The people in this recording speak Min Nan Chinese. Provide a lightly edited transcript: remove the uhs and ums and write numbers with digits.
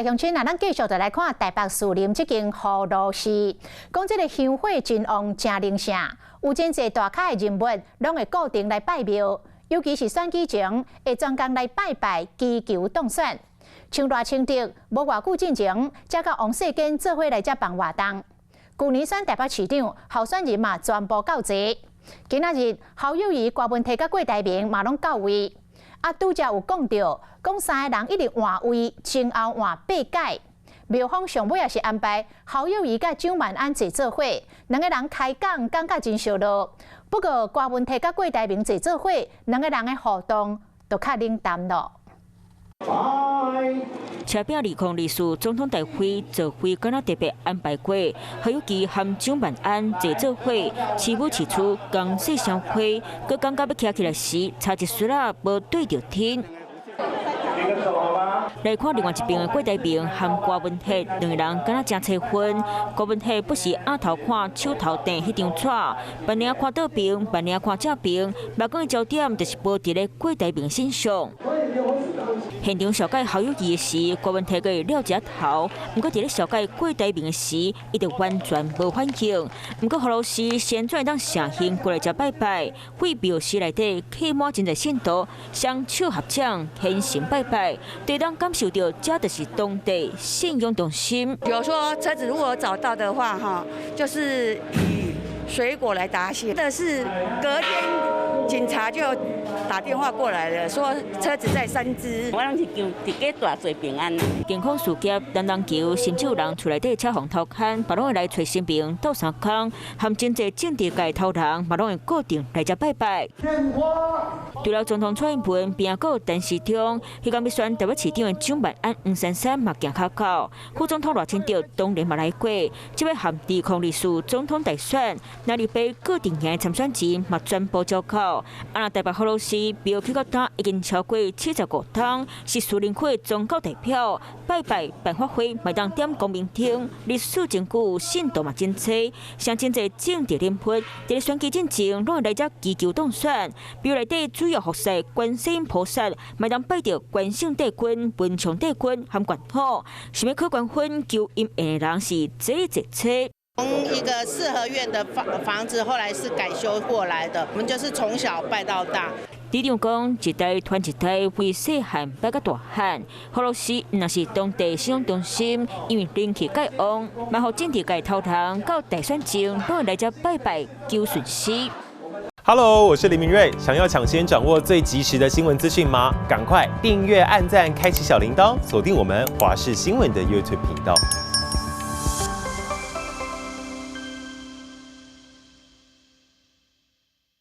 來鄉親啊，咱繼續就來看台北士林這間葫蘆寺，講這个香火真旺，誠靈聖，有真濟大咖的人物攏會固定來拜廟，尤其是選舉前會專工來拜拜，祈求當選。像賴清德無偌久進前，才佮王世堅做伙來遮辦活動。舊年選台北市長候選人嘛，全部到齊。今仔日侯友宜、郭文泰佮郭台銘嘛攏到位。啊，拄才有講著，講三个人一直換位，前後換八擺。廟方上尾也是安排侯友宜佮蔣萬安坐做伙，兩个人開講感覺真熟絡。不過郭文泰佮郭台銘坐做伙，兩个人的互動就較冷淡咯。車餅2024總統大會座位敢若特別安排過，侯友宜和蔣萬安坐做伙，市母市區仝細聲話，閣感覺欲徛起來時，差一絲仔無對著天。來看另外一邊的郭台銘和郭文鐵兩个人敢若誠齊份。郭文鐵不時額頭看手頭硩彼張紙，慢爾看倒爿，慢爾看這爿，目光的焦點就是無佇咧郭台銘身上。現場紹介侯友宜的時，郭文鐵閣會尞一頭，毋過佇咧紹介郭台銘的時，伊就完全無反應。毋過葫蘆寺先轉當誠興過來遮拜拜，廢廟寺內底客滿真濟信徒，雙手合掌虔誠拜拜，會當感受著這就是當地信仰中心。比如說車子如果找到的話，哈，就是以水果來答謝。但是隔天警察就打電話過來了，說車子在三芝。我攏是求自己大做平安。健康事業，擔當球，甚至有人厝內底車予偷牽，嘛攏會來揣神明鬥相共，含真濟政治界頭人，嘛攏會固定來遮拜拜。除了總統蔡英文，邊仔閣有陳時中，彼工欲選台北市長的蔣萬安、黃珊珊嘛行較到，副總統賴清德當然嘛來過。這擺含2024總統大選，哪里被各陣營的參選人嘛全部招到。啊，若台北葫蘆寺廟起到今已經超過75冬，是士林區的宗教代表，拜拜辦法會，嘛當點光明燈，歷史真久，信徒嘛真濟，像真濟政治人物，佇咧選舉進前，攏會來遮祈求當選。廟內底主要服侍觀世音菩薩，嘛當拜著關聖帝君、文昌帝君和關虎。想欲考懸分求姻緣的人是濟濟濟。從一個四合院的房子，後來是改修過來的。我們就是從小拜到大。里長講，一代傳一代，為細漢拜到大漢。葫蘆寺若是當地信仰中心，因為人氣蓋旺，嘛予政治界頭人到大選前，攏會來遮拜拜求順時。 Hello，我是林明瑞，想要搶先掌握最及時的新聞資訊嗎？趕快訂閱、按讚、開啟小鈴鐺，鎖定我們華視新聞的 YouTube 頻道。